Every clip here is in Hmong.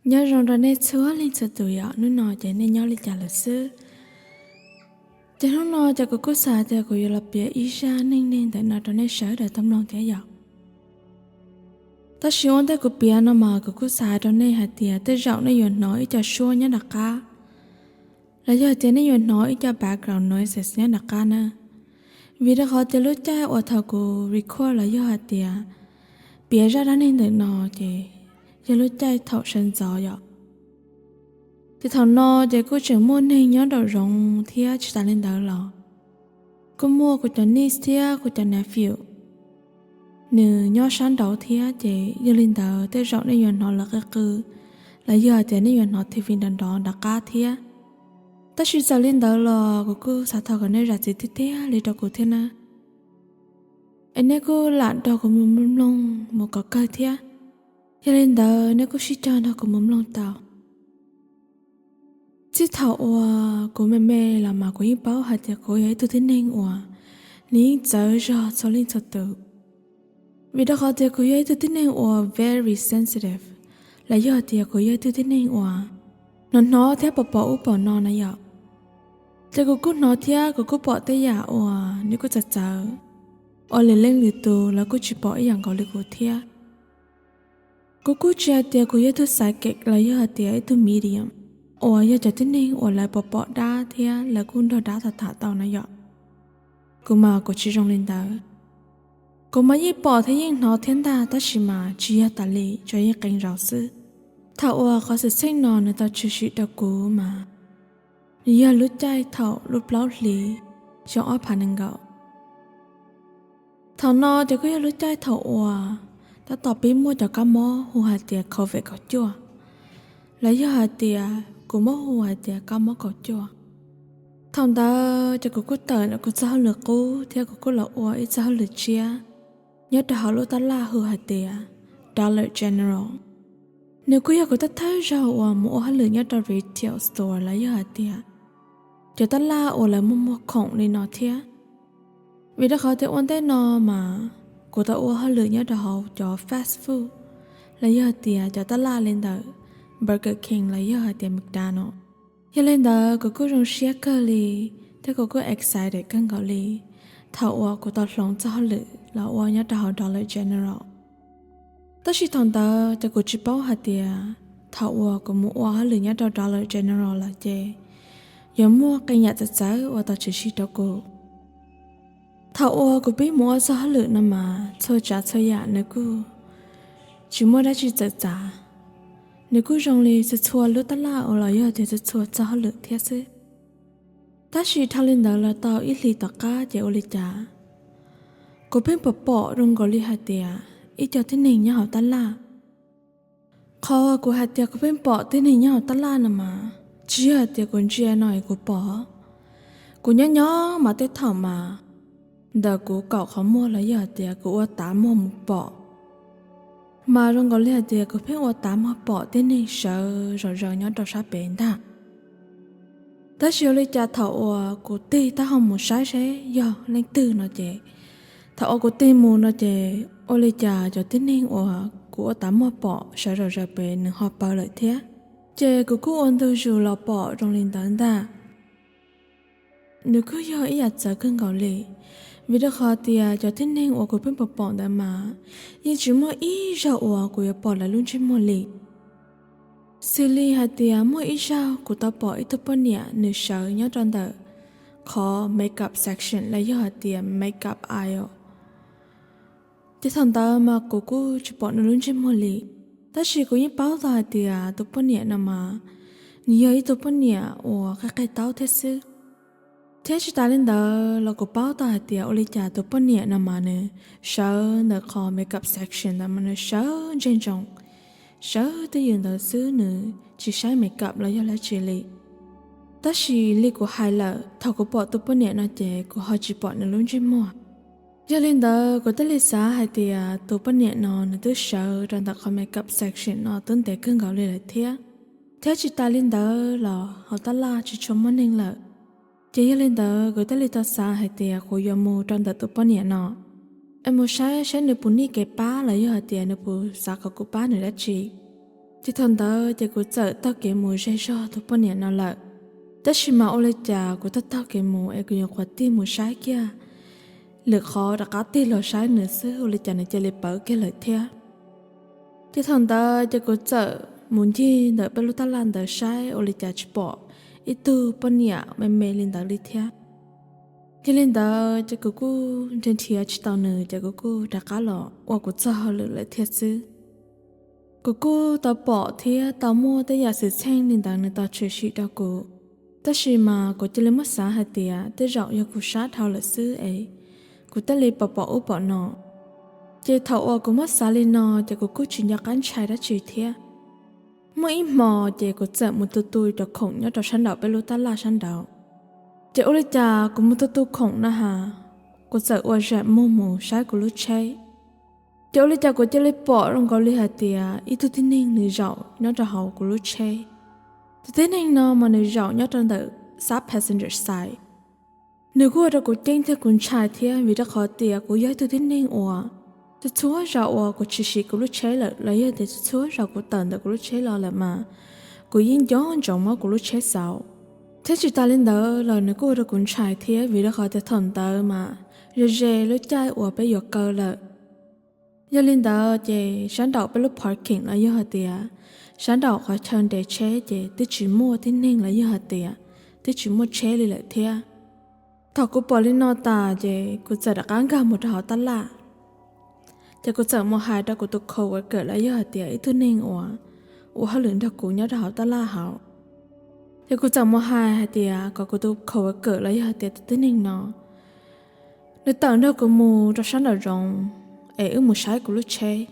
Nyob zoo rau nej txhua leej txhua tus yom, hnub no ces nej nyob li cas lawm xwb? Ces hnub no ces kuv kuj xav tias kuv yuav los piav ib zaj neej neeg ntawm no rau nej sawv daws tau mloog thiab yom. Tab sis ua ntej kuv piav no mas kuv kuj xav hais rau nej hais tias tej zaum nej yuav hnov ib co suab nyob nram qab, los yog tias nej yuav hnov ib co background noises nyob nram qab na. Vim rau qhov tias lub caij uas thaum kuv record los yog hais tias piav zaj dab neeg ntawm no ces yog lub caij thaum sawv ntxov yom. Ces thaum no ces kuj tseem muaj neeg nyob nraum zoov thiab tsis tas li ntawd los kuj muaj kuv cov niece thiab kuv cov nephew, nws nyob sab nraud thiab. Ces yog li ntawd tej zaum nej yuav hnov lawv qw qw, los yog hais tias nej yuav hnov T V nrov nrov nram qab thiab. Tab sis txawm li ntawd los kuv kuj xav thov kom nej zam txim tiag tiag li rau kuv thiab na. Es nej kuj lam nrog kuv mus mloog mus kom kawg thiab. Yog li ntawd nej kuj sib cog nrog kuv mus mloog tau. Txij thaum uas kuv me me los mas kuv yeej paub hais tias kuv yog ib tug tib neeg uas nws yeej txawv zog txhua leej txhua tus. Vim rau qhov tias kuv yog ib tug tib neeg uas very sensitive, los yog tias kuv yog ib tug tib neeg uas hnov hnov thiab pom pom ub pom no na yom. Ces kuv kuj hnov thiab kuv kuj pom tej yam uas nws kuj txawv txawv, uas lwm leej lwm tus lawv kuj tsis pom ib yam nkaus li kuv thiab. Kuv kuj tsis hais tias kuv yog ib tug psychic los yog hais tias ib tug medium, uas yog cov tib neeg uas lawv pom pom dab thiab lawv kuj nrog dab tham tham tau na yom. Kuv mas kuv tsis zoo li ntawd. Kuv mas yeej pom thiab yeej hnov thiab ntag, tab sis mas tsis yog tas li, tsuas yeej qee zaus xwb. Thaum uas qhov xwm txheej no nws tau tshwm sim rau kuv mas nws yog lub caij thaum lub plaub hlis xyoo ob phav nees nkaum. Thaum no ces kuj yog lub caij thaum uas tab tom pib muaj cov kab mob hu hais tias Covid kaum cuaj, los yog hais tias kuv muab hu hais tias kab mob kaum cuaj. Thaum ntawd ces kuv kuj tawm ntawm kuv txoj hauj lwm qub thiab kuv kuj los ua ib txoj hauj lwm tshiab nyob rau hauv lub tab laj hu hais tias Dollar General. Nws kuj yog kuv thawj thawj zaug uas mus ua hauj lwm nyob rau retail store los yog hais tias cov tab laj uas lawv muag muag khoom li no thiab. Vim rau qhov tias ua ntej no mas kuv tau ua hauj lwm nyob rau hauv cov fast food, los yog tias cov tab laj li ntawm Burger King los yog hais tias McDonald. Yog li ntawd kuv kuj zoo siab kawg li thiab kuv kuj excited kawg nkaus li thaum uas kuv tau hloov txoj hauj lwm los ua nyob rau hauv Dollar General. Tab sis thaum ntawd ces kuv tsis paub hais tias thaum uas kuv mus ua hauj lwm nyob rau Dollar General lawm ces yuav muaj qee yam txawv txawv uas tau tshwm sim rau kuv. Thaum uas kuv pib mus ua txoj hauj lwm no mas txhua tsav txhua yam nws kuj tsis muaj dab tsi txawv txav, nws kuj zoo li txhua txhua lub tab laj uas los yog tias txhua txhua txoj hauj lwm thiab xwb. Tab sis dhau li ntawd los tau ib hlis tom qab ces ua li cas kuv pheej pom pom zoo nkaus li hais tias ib co tib neeg nyob hauv tab laj. Qhov uas kuv hais tias kuv pheej pom tib neeg nyob hauv tab laj no mas tsis yog hais tias kuv ntsia no es kuv pom. Kuv nyob nyob mas tej thaum mas ntawm kuv kaum qhov muag los yog hais tias kuv ua tav muag mus pom, mas zoo nkaus li hais tias kuv pheej ua tav muag pom tib neeg sawv zom zaws nyob rau sab pem ntag. Tab sis ua li cas thaum uas kuv tig taub hau mus saib seb yog leej twg no ces, thaum uas kuv tig mus no ces ua li cas cov tib neeg uas kuv ua tav muag pom sawv zom zaws pem nws ho paws lawm thiab. Ces kuv kuj ua ntu zus los pom zoo li ntawd ntag. Nws kuj yog ib yam txawv kawg nkaus li, vim rau qhov tias cov tib neeg uas kuv pheej pom pom ntawd mas yeej tsis muaj ib zaug uas kuv yuav pom lawv lub ntsej muag li. Xws li hais tias muaj ib zaug kuv tau pom ib tug poj niam nws sawv nyob rau ntawm qhov makeup section los yog hais tias makeup aisle. Ces thaum ntawd mas kuv kuj tsis pom nws lub ntsej muag li, tab sis kuv yeej paub tau hais tias tus poj niam no mas nws yog ib tug poj niam uas qig qig taub thiab xwb. Thiab tsis tas li ntawd los kuv paub tau hais tias ua li cas tus poj niam no mas nws sawv ntawm qhov makeup section ntawd mas nws sawv ntsej ntsoov, sawv twj ywm ntawd xwb, nws tsis saib makeup los yog dab tsi li. Tab sis li kuv hais lawm, thaum kuv pom tus poj niam no ces kuv ho tsis pom nws lub ntsej muag. Yog li ntawd kuv thiaj li xav hais tias tus poj niam no nws twb sawv rau ntawm qhov makeup section no twb ntev kawg nkaus li lawm thiab. Thiab tsis tas li ntawd los hauv tab laj tsis tshua muaj neeg lawm. Ces yog li ntawd kuv thiaj li tau xav hais tias kuv yuav mus rau ntawm tus poj niam no es mus saib saib nws puas nij kev pab los yog hais tias nws puas xav kom kuv pab nws dab tsi. Ces thaum ntawd ces kuv txawm taug kev mus ze zog tus poj niam no lawm. Tab sis mas ua li cas kuv taug taug kev mus es kuv nyuam qhuav tig mus saib kiag lwm qhov rov qab tig los saib nws xwb, ua li cas nws cia li pawv kiag lawm thiab. Ces thaum ntawd ces kuv txawm mus ncig ntawm peb lub tab laj ntawd saib ua li cas tsis pom ib tug poj niam me me li ntawd li thiab. Yog li ntawd ces kuv kuj nrhiav nrhiav tsis tau nws ces kuv kuj rov qab los ua kuv txoj hauj lwm lawm thiab xwb. Kuv kuj tau pom thiab tau muaj tej yam xwm txheej li ntawd nws tau tshwm sim rau kuv, tab sis mas kuv cia li muab xav hais tias tej zaum yog kuv sab dhau lawm xwb es kuv thiaj li pom pom ub pom no. Ces thaum uas kuv muab xav li no ces kuv kuj tsis nco qab ntshai dab tsi thiab. Muaj ib hmo ces kuv txawm mus tu tu cov khoom nyob rau sab nraum peb lub tab laj sab nraud. Ces ua li cas kuv mus tu tu khoom na has, kuv txawm ua zam muag mus saib kuv lub tsheb. Ces ua li cas kuv cia li pom zoo nkaus li hais tias ib tug tib neeg nws zaum nyob rau hauv kuv lub tsheb. Tus tib neeg no mas nws zaum nyob rau ntawm sab passenger side. Nws kuj ua rau kuv ceeb thiab kuv ntshai thiab, vim rau qhov tias kuv yog ib tug tib neeg uas txhua txhua zaus uas kuv tshwm sim kuv lub tsheb lawm los yog tias txhua txhua zaus kuv tawm ntawm kuv lub tsheb los lawm mas kuv yeej nco ntsoov muab kuv lub tsheb xauv. Thiab tsis tas li ntawd los nws kuj ua rau kuv ntshai thiab, vim rau qhov tias thaum ntawd mas ze ze lub caij uas peb yuav kaw lawm. Yog li ntawd ces sab nraum peb lub parking los yog hais tias sab nraum qhov chaw nres tsheb ces twb tsis muaj tib neeg los yog hais tias twb tsis muaj tsheb li lawm thiab. Thaum kuv pom li no tas ces kuv txawm rov qab nkag mus rau hauv tab laj. Ces kuv txawm mus hais rau kuv tus coworker los yog hais tias ib tug neeg uas ua hauj lwm nrog kuv nyob rau hauv tab laj hauv. Ces kuv txawm mus hais hais tias kom kuv tus coworker los yog hais tias tus tib neeg no nws tawm nrog kuv mus rau sab nraum zoov es wb mus saib kuv lub tsheb,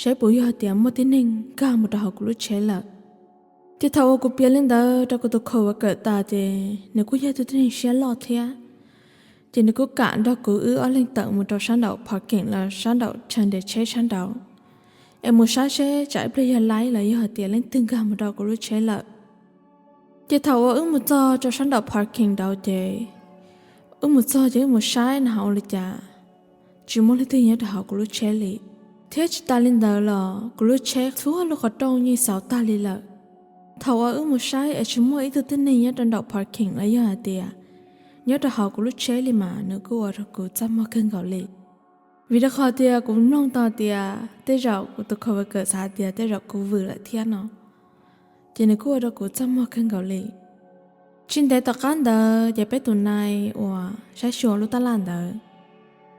saib puas yog hais tias muaj tib neeg nkag mus rau hauv kuv lub tsheb lawm. Ces thaum uas kuv piav li ntawd rau kuv tus coworker tas ces nws kuj yog tus tib neeg siab loj thiab. Ces nws kuj kam nrog kuv wb ob leeg tawm mus rau sab nraum parking los sab nraum chaw nres tsheb sab nraud, es mus saib seb tsam ib pliag yog laib los yog hais tias leej twg nkag mus rau kuv lub tsheb lawm. Ces thaum uas wb mus txog rau sab nraum parking nraud ces wb mus txog ces wb mus saib na has ua li cas tsis muaj leej twg nyob rau hauv kuv lub tsheb li. Thiab tsis tas li ntawd los kuv lub tsheb txhua lub qhov rooj yeej xauv tag li lawm. Thaum uas wb mus saib es tsis muaj ib tug tib neeg nyob rau nraum parking los yog hais tias nyob rau hauv kuv lub tsheb li mas nws kuj ua rau kuv txaj muag kawg nkaus li. Vim rau qhov tias kuv mloog tau tias tej zaum kuv tus coworker xav hais tias tej zaum kuv vwm lawm thiab no, ces nws kuj ua rau kuv txaj muag kawg nkaus li. Tsis ntev tom qab ntawd ces peb tus nai uas saib xyuas lub tab laj ntawd,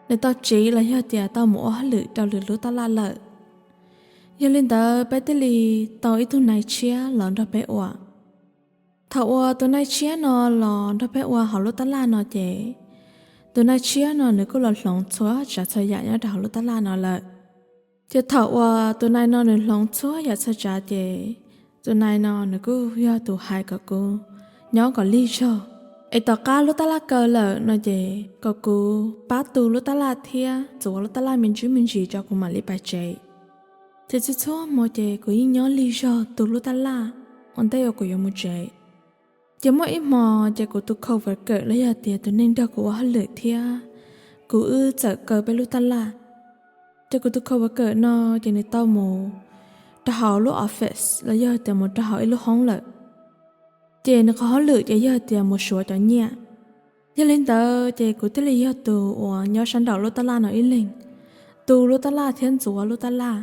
nws tau tsiv los yog tias tau mus ua hauj lwm rau lwm lub tab laj lawm. Yog li ntawd peb thiaj li tau ib tug nai tshiab los nrog peb ua. Thaum uas tus nai tshiab no los nrog peb ua hauv lub tab laj no ces tus nai tshiab no nws kuj los hloov txhua tsav txhua yam nyob rau hauv lub tab laj no lawm. Ces thaum uas tus nai no nws hloov txhua yam txhua tsav ces tus nai no nws kuj yog tus hais kom kuv nyob kom lig zog, es tom qab lub tab laj kaw lawm no ces kom kuv pab tu lub tab laj thiab ntxuav lub tab laj me ntsis me ntsis tso kuv mam li pais tsev. Ces txhua txhua hmo ces kuv yeej nyob lig zog tu lub tab laj ua ntej uas kuv yuav mus tsev. Ces muaj ib hmo ces kuv tus coworker los yog tias tus neeg nrog kuv ua hauj lwm thiab kuv wb txawm kaw peb lub tab laj. Ces kuv tus coworker no ces nws tau mus rau hauv lub office los yog tias mus rau hauv ib lub hoob lawm. Ces nws qhov hauj lwm ces yog tias mus suav cov nyiaj. Yog li ntawd ces kuv thiaj li yog tus uas nyob sab nraum lub tab laj no ib leeg, tu lub tab laj thiab ntxuav lub tab laj.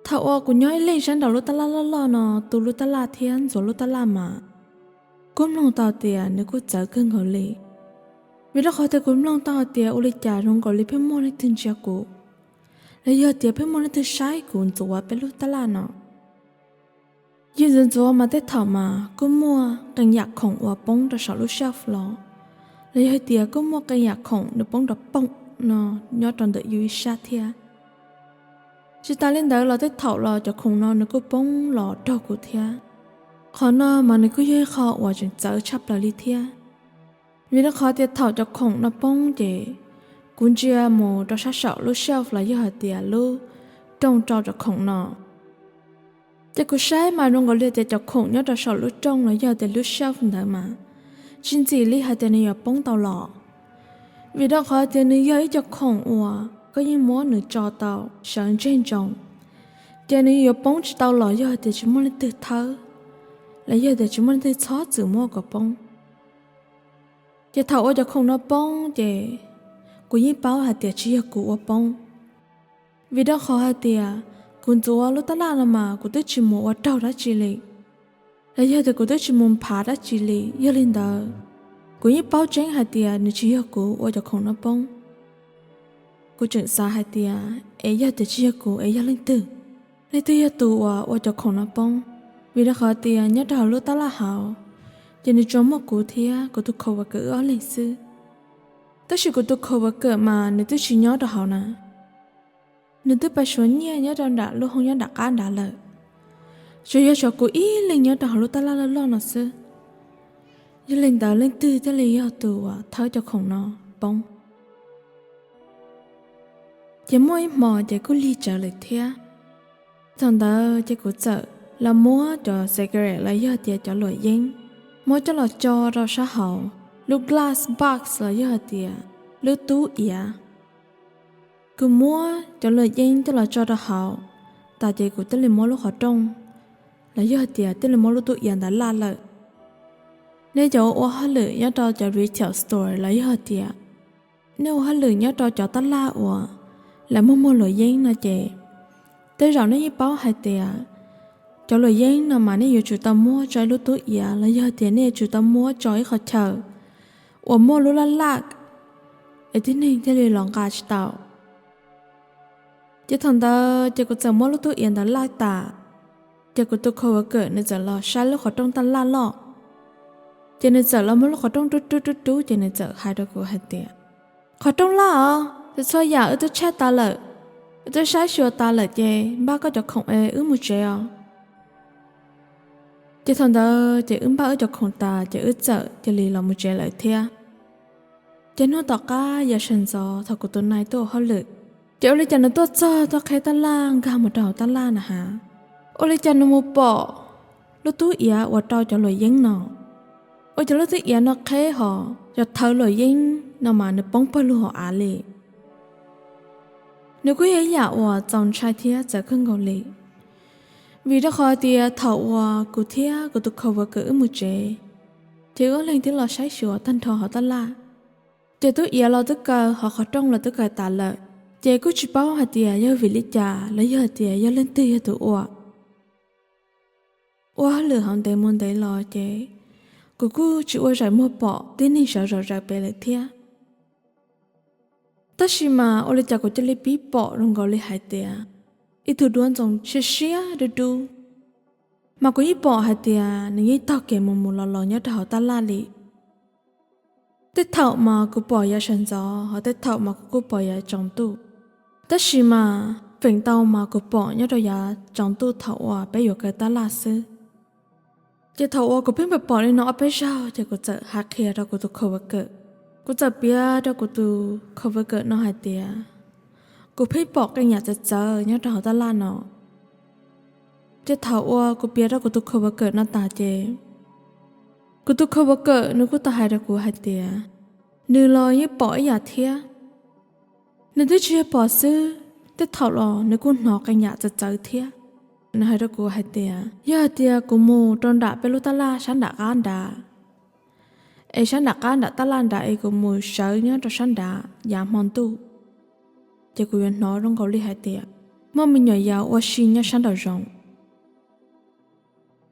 Thaum uas kuv nyob ib leeg sab nraum lub tab laj loj loj no tu lub tab laj thiab ntxuav lub tab laj mas kuv mloog tau tias nws kuj txawv kawg nkaus li. Vim rau qhov tias kuv mloog tau hais tias ua li cas zoo nkaus li pheej muaj leej twg ntsia kuv, los yog tias pheej muaj leej twg saib kuv ntxuav peb lub tab laj no. Yus ntxuav ntxuav mas tej thaum mas kuj muaj qee yam khoom uas poob rau saum lub shelf los, los yog hais tias kuj muaj qee yam khoom nws poob rau poom no nyob rau ntawm yus ib sab thiab. Tsis tas li ntawd los tej thaum los cov khoom no nws kuj poob los raug kuv thiab. Qhov no mas nws kuj yog ib qho uas tseem txawv tshaj plaws li thiab. Vim rau qhov tias thaum cov khoom no poob ces kuv ntsia mus rau sab saum lub shelf los yog hais tias lub rooj rau cov khoom no. Ces kuv saib mas zoo nkaus li tias cov khoom nyob rau saum lub rooj los yog tias lub shelf ntawd mas tsis ntxim li hais tias nws yuav poob tau los. Vim rau qhov tias nws yog ib co khoom uas koj yeej muab nws tso tau sawv ntseg ntsoov, Ces nws yuav poob tsis tau los yog tias tsis muaj leej twg thawb, los yog tias tsis muaj leej twg txhob txwm muab kom poob. Ces thaum uas cov khoom no poob ces kuv yeej paub hais tias tsis yog kuv ua poob, vim rau qhov hais tias kuv ntxuav lub tab laj no mas kuv twb tsis mus ua raug dab tsi li, los yog tias kuv twb tsis mus nphav dab tsi li. Yog li ntawd, kuv yeej paub tseeb hais tias nws tsis yog kuv ua cov khoom no poob. Kuv tseem xav hais tias es yog tias tsis yog kuv es yog leej twg, leej twg yog tus uas ua cov khoom no poob, vim rau qhov tias nyob rau hauv lub tab laj hauv ces nws tsuas muaj kuv thiab kuv tus coworker wb ob leeg xwb. Tab sis kuv tus coworker mas nws twb tsis nyob rau hauv na, nws twb pais suav nyiaj nyob rau nram lub hoob nyob nram qab nrad lawm, tsuas yog tshuav kuv ib leeg nyob rau hauv lub tab laj loj loj no xwb. Yog li ntawd leej twg thiaj li yog tus uas thawb cov khoom no poob? Ces muaj ib hmo ces kuj lig tsawv lawm thiab. Thaum ntawd ces kuv txawm los muab cov cigarette los yog tias cov luam yeeb, muab coj los tso rau sab hauv lub glass box los yog tias lub tub iav. Kuv muab cov luam yeeb coj los tso rau hauv tas ces kuv thiaj li muab lub qhov rooj los yog tias thiaj li muab lub tub iav ntawd laj lawm. Nej cov ua hauj lwm nyob rau cov retail store los yog tias nej ua hauj lwm nyob rau cov tab laj uas lawv muag muag luam yeeb no ces tej zaum nej yeej paub hais tias cov luam yeeb no mas nej yuav tsum tau muab tso ib lub tub iav los yog tias nej yuav tsum tau muab tso ib qhov chaw uas muaj lub laj laj es tib neeg thiaj li los nqa tsis tau. Ces thaum ntawd ces kuv txawm muab lub tub iav ntawd laj tas, ces kuv tus coworker nws txawm los saib lub qhov rooj taj laj loj, ces nws txawm los muab lub qhov rooj rub rub rub rub ces nws txawm hais rau kuv hais tias, qhov rooj laj os, txhua yam wb twb check tas lawm, wb twb saib xyuas tas lawm ces npaj koj cov khoom es wb mus tsev os. Ces thaum ntawd ces wb npaj wb cov khoom tas ces wb txawm cia li los mus tsev lawm thiab. Ces hnub tom qab yav sawv ntxov thaum kuv tus nai tuaj ua hauj lwm, ces ua li cas nws tuaj txog tuaj qheb taj laj nkag mus rau hauv taj laj na has, ua li cas nws mus pom lub tub iav uas rau cov luam yeeb no, ua cas lub tub iav no qheb hos cov thawv luam yeeb no mas nws poob pawg lug hauv av li. Nws kuj yog ib yam uas txaus ntshai thiab txawv kawg nkaus li, vim rau qhov tias thaum uas kuv thiab kuv tus coworker wb mus tsev, ces wb ob leeg twb los saib xyuas tag nrho hauv taj laj, ces tub iav los twb kaw hos qhov rooj los twb kaw tas lawm. Ces kuj tsis paub hais tias yog vim li cas los yog tias yog leej twg yog tus ua. Ua hauj lwm hauv ntev mus ntev los ces kuv kuj tsis ua zaim muag pom tib neeg sawv zom zaws pem lawm thiab. Tab sis mas ua li cas kuv cia li pib pom zoo nkaus li hais tias ib tug duab ntxoov siab siab dub dub, mas kuv yeej pom hais tias nws yeej taug kev mus mus los los nyob rau hauv taj laj li. Tej thaum mas kuv pom yav sawv ntxov hos tej thaum mas kuv kuj pom yav tsaus ntuj, tab sis mas feem ntau mas kuv pom nyob rau yav tsaus ntuj thaum uas peb yuav kaw taj laj xwb. Ces thaum uas kuv pheej pom pom li no ob peb zaug ces kuv txawm hais qhia rau kuv tus coworker. Kuv txawm piav rau kuv tus coworker no hais tias kuv pheej pom qee yam txawv txawv nyob rau hauv taj laj no. Ces thaum uas kuv piav rau kuv tus coworker no tas ces kuv tus coworker nws kuj tau hais rau kuv hais tias nws los yeej pom ib yam thiab. Nws twb tsis yog pom xwb, tej thaum los nws kuj hnov qee yam txawv txawv thiab. Nws hais rau kuv hais tias yog hais tias kuv mus rau nram peb lub taj laj sab nram qab nrad, es sab nram qab nram taj laj nrad es kuv mus sawv nyob rau sab nrad yav hmo ntuj, ces kuv yuav hnov zoo nkaus li hais tias muaj me nyuam yaus ua si nyob sab nraum zoov.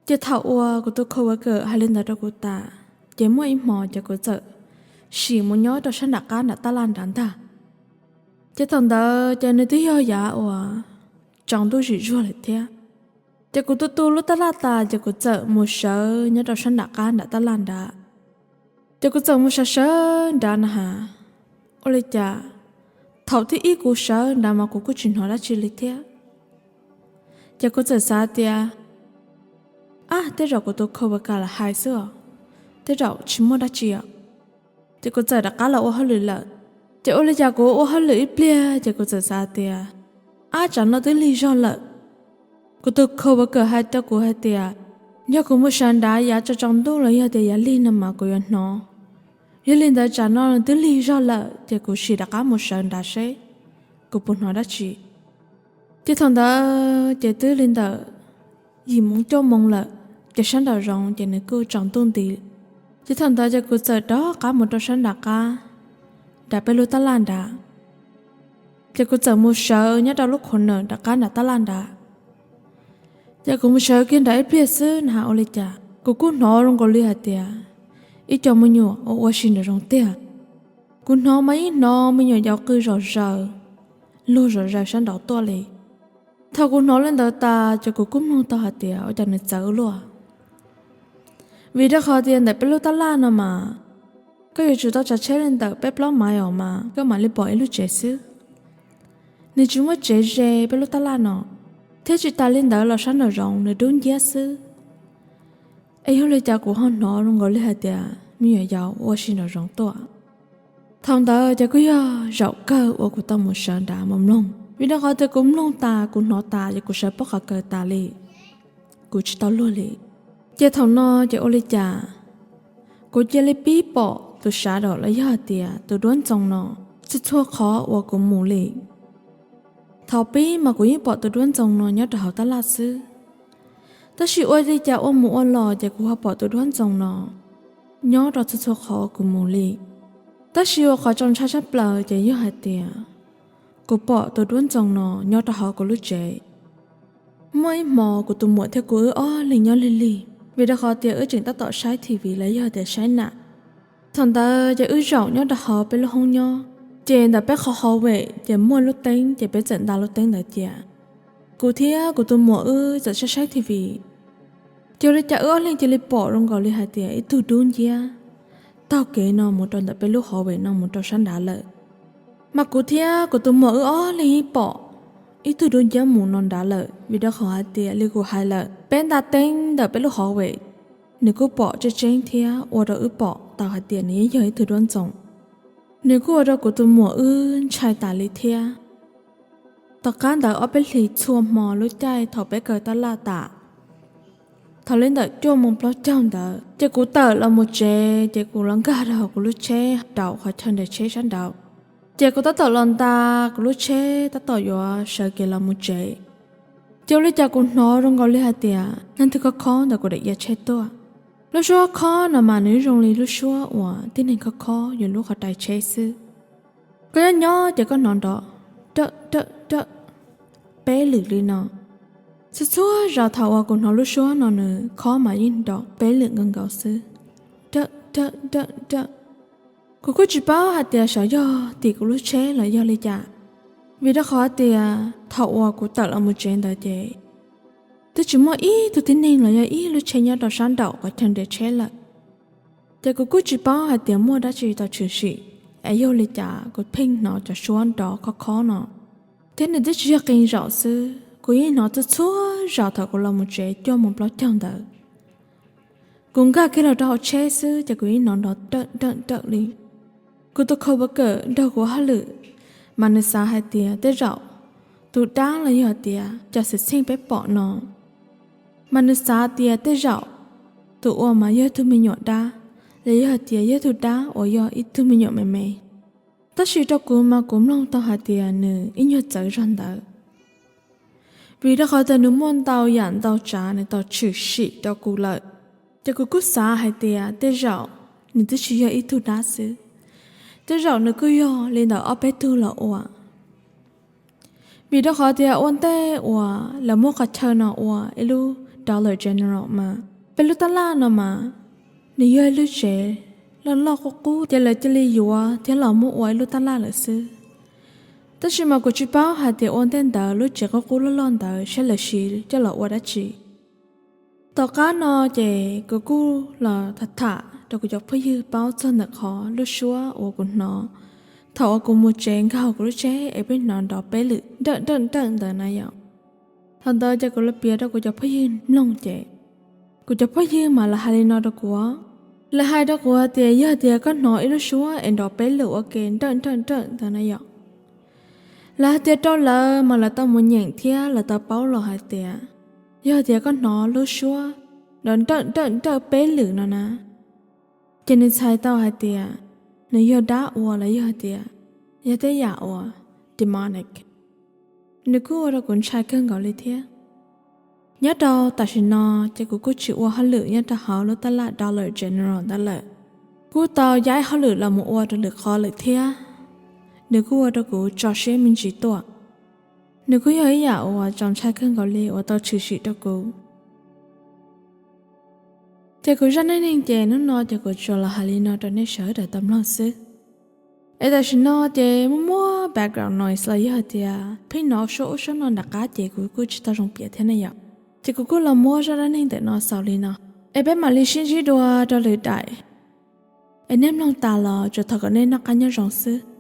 Ces thaum uas kuv tus coworker hais li ntawd rau kuv tas, ces muaj ib hmo ces kuv txawm sim mus nyob rau sab nram qab nram taj laj nrad ntag. Ces thaum ntawd ces nws twb yog yav uas tsaus ntuj zim zuag lawm thiab. Ces kuv tu tu lub taj laj tas ces kuv txawm mus sawv nyob rau sab nram qab nram taj laj nrad. Ces kuv txawm mus sawv sawv nrad na has, ua li cas thaum thib ib kuv sawv nrad mas kuv kuj tsis hnov dab tsi li thiab. Ces kuv txawm xav tias, ab, tej zaum kuv tus coworker lam hais xwb os, tej zaum tsis muaj dab tsi os. Ces kuv txawm rov qab los ua hauj lwm lawm. Ces ua li cas kuv ua hauj lwm ib pliag ces kuv txawm xav tias, ab, tsam no twb lig zog lawm. Kuv tus coworker hais rau kuv hais tias yog kuv mus sawv nrad yav tsaus tsaus ntuj los yog tias yav lig no mas kuv yuav hnov. Yog li ntawd tsam no twb lig zog lawm ces kuv sim rov qab mus sawv nrad seb kuv puas hnov dab tsi. Ces thaum ntawd ces twb li ntawm yim moo cuaj moo lawm, ces sab nraum zoov ces nws kuj tsaus ntuj nti. Ces thaum ntawd ces kuv txawm rov qab mus rau sab nram qab, nram peb lub tab laj nrad. Ces kuv txawm mus sawv nyob rau lub corner nram qab nram tab laj nrad. Ces kuv mus sawv kiag nram ib pliag xwb na has ua li cas kuv kuj hnov zoo nkaus li hais tias ib co me nyuam ua ua si nraum zoov tiag. Kuv hnov mas yeej hnov me nyuam yaus qw zom zaws, luag zom zaws sab nraud tuaj li. Thaum kuv hnov li ntawd tas ces kuv kuj mloog tau hais tias ua cas nws txawv luaj. Vim rau qhov tias ntawm peb lub tab laj no mas koj yuav tsum tau tsav tsheb li ntawm peb plaub maiv os mas koj mam li pom ib lub tsev xwb. Nws tsis muaj tsev ze peb lub tab laj no, thiab tsis tas li ntawd los sab nraum zoov nws dub nciab xwb. Es yog li cas kuv ho hnov zoo nkaus li hais tias me nyuam yaus ua si nraum zoov tuaj. Thaum ntawd ces kuj yog zaum kawg uas kuv tau mus sawv nrad mus mloog, vim rau qhov tias kuv mloog tas kuv hnov tas ces kuv sawv pob qhov kawg tas li, kuv tsis tau luag li. Ces thaum no ces ua li cas kuv cia li pib pom tus shadow los yog hais tias tus duab ntxoo no txhua txhua qhov uas kuv mus li. Thaum pib mas kuv yeej pom tus duab ntxoo no nyob rau hauv tab laj xwb, tab sis ua li cas ua mus ua los ces kuv ho pom tus duab ntxoo no nyob rau txhua txhua qhov kuv mus li. Tab sis uas qhov txaus ntshai tshaj plaws ces yog hais tias kuv pom tus duab ntxoo no nyob rau hauv kuv lub tsev. Muaj ib hmo kuv tus muam thiab kuv wb ob leeg nyob lig lig, vim rau qhov tias wb tseem tab tom saib T V los yog tias saib nam. Thaum ntawd ces wb zaum nyob rau hauv peb lub hoob nyob, ces ntawm peb qhov hauv vem ces muaj lub teeb ces peb txawm nta lub teeb ntawd cia. Kuv thiab kuv tus muam wb txawm saib saib T V, ces ua li cas wb ob leeg cia li pom zoo nkaus li hais tias ib tug dub nciab taug kev no mus rau ntawm peb lub hauv vem no mus rau sab nrad lawm. Mas kuv thiab kuv tus muam wb ob leeg yeej pom ib tug dub nciab mus no nrad lawm, vim rau qhov hais tias li kuv hais lawm peb nta teeb ntawm peb lub hauv vem, nws kuj pom tseeb tseeb thiab ua rau wb pom tau hais tias nws yeej yog ib tug duab ntxoo. Nws kuj ua rau kuv tus muam wb ntshai tas li thiab. Tom qab ntawd ob peb hlis txhua hmo lub caij thaum peb kaw tab laj tas, thaum li ntawm cuaj moo plaub caug ntawd ces kuv tawm los mus tsev, ces kuv los nkag rau hauv kuv lub tsheb rau qhov chaw nres tsheb sab nraud. Ces kuv tab tom los nta kuv lub tsheb tab tom yuav sawv kev los mus tsev, ces ua li cas kuv hnov zoo nkaus li hais tias leej twg khob khob ntawm kuv daim iav tsheb tuaj. Lub suab khob no mas nws zoo li lub suab uas tib neeg khob khob yus lub qhov rais tsheb xwb. Koj nyob nyob ces koj hnov nrov dawm dawm dawm peb lwm li no. Txhua txhua zaus thaum uas kuv hnov lub suab no nws khob mas yeej nrov peb lwm nkaus nkaus xwb, dawm dawm dawm dawm. Kuv kuj tsis paub hais tias xyov yog tim kuv lub tsheb los yog li cas, vim rau qhov tias thaum uas kuv tawm los mus tsev ntawd ces twb tsis muaj ib tug tib neeg los yog ib lub tsheb nyob rau sab nraum qhov chaw nres tsheb lawm. Ces kuv kuj tsis paub hais tias muaj dab tsi tau tshwm sim es yog li cas kuv pheej hnov cov suab nrov khob khob no. Thiab nws twb tsis yog qee zaum xwb, kuv yeej hnov txhua txhua zaus thaum kuv los mus tsev cuaj moo plaub caug ntawd. Kuv nkag kiag los rau hauv tsheb xwb ces kuv yeej hnov nrov dawm dawm dawm li. Kuv tus co-worker nrog kuv hauj lwm mas nws xav hais tias tej zaum tus dab los yog tias cov xwm txheej peb pom no, mas nws xav tias tej zaum tus ua mas yog ib tug me nyuam dab, los yog tias yog ib tug dab uas yog ib tug me nyuam me me. Tab sis rau kuv mas kuv mloog tau hais tias nws ib nyuag txawv zog ntawd, vim rau qhov tias nws muaj ntau yam ntau tsav nws tau tshwm sim rau kuv lawm. Ces kuv kuj xav hais tias tej zaum nws twb tsis yog ib tug dab xwb, tej zaum nws kuj yog li ntawm ob peb tug los ua. Vim rau qhov tias ua ntej uas lawv muab qhov chaw no ua ib lub Dollar General mas peb lub tab laj no mas nws yog ib lub tsev loj loj qub qub, ces lawv cia li yuav thiab los muab ua ib lub tab laj lawm xwb. Tab sis mas kuv tsis paub hais tias ua ntej ntawd lub tsev qub qub loj loj ntawd saib lawv siv coj los ua dab tsi. Tom qab no ces kuv kuj los tham tham rau kuv cov phooj ywg paub txog ntawm qhov lub suab uas kuv hnov thaum uas kuv mus tsev nkag hauv kuv lub tsheb es pheej hnov nrov peb lwm dawm dawm dawm ntawd na yom. Thaum ntawd ces kuv los piav rau kuv cov phooj ywg mloog ces kuv cov phooj ywg mas lawv hais li no rau kuv, lawv hais rau kuv hais tias yog tias koj hnov ib lub suab es nrov peb lwm ua ke dawm dawm dawm ntawd na yom, lawv hais tias rau lawv mas lawv tau mus nyeem thiab lawv tau paub los hais tias yog tias koj hnov lub suab nrov dawm dawm dawm peb lwm no na, ces nws txhais tau hais tias nws yog dab ua los yog tias yog tej yam uas demonic. Nws kuj ua rau kuv ntshai kawg nkaus li thiab. Nyob rau tam sim no ces kuv kuj tsis ua hauj lwm nyob rau hauv lub tab laj Dollar General ntawd lawm. Kuj tau yaib hauj lwm los mus ua rau lwm qhov lawm thiab. Nws kuj ua rau kuv tso siab me ntsis tuaj. Nws kuj yog ib yam uas txaus ntshai kawg nkaus li uas tau tshwm sim rau kuv. Ces kuv zaj neej neeg ces hnub no ces kuv tsuas los hais li no rau nej sawv daws tau mloog xwb. Es tam sim no ces muaj muaj background noise los yog tias pheej hnov suab ub suab no nram qab ces kuv kuj tsis tau zoo piav thiab ne yom. Ces kuv kuj los muab zaj dab neeg ntawm no xaus li no, es peb mam li sib ntsib dua rau lwm daim. Es nej mloog tas los tsuas thov kom nej noj qab nyob zoo xwb.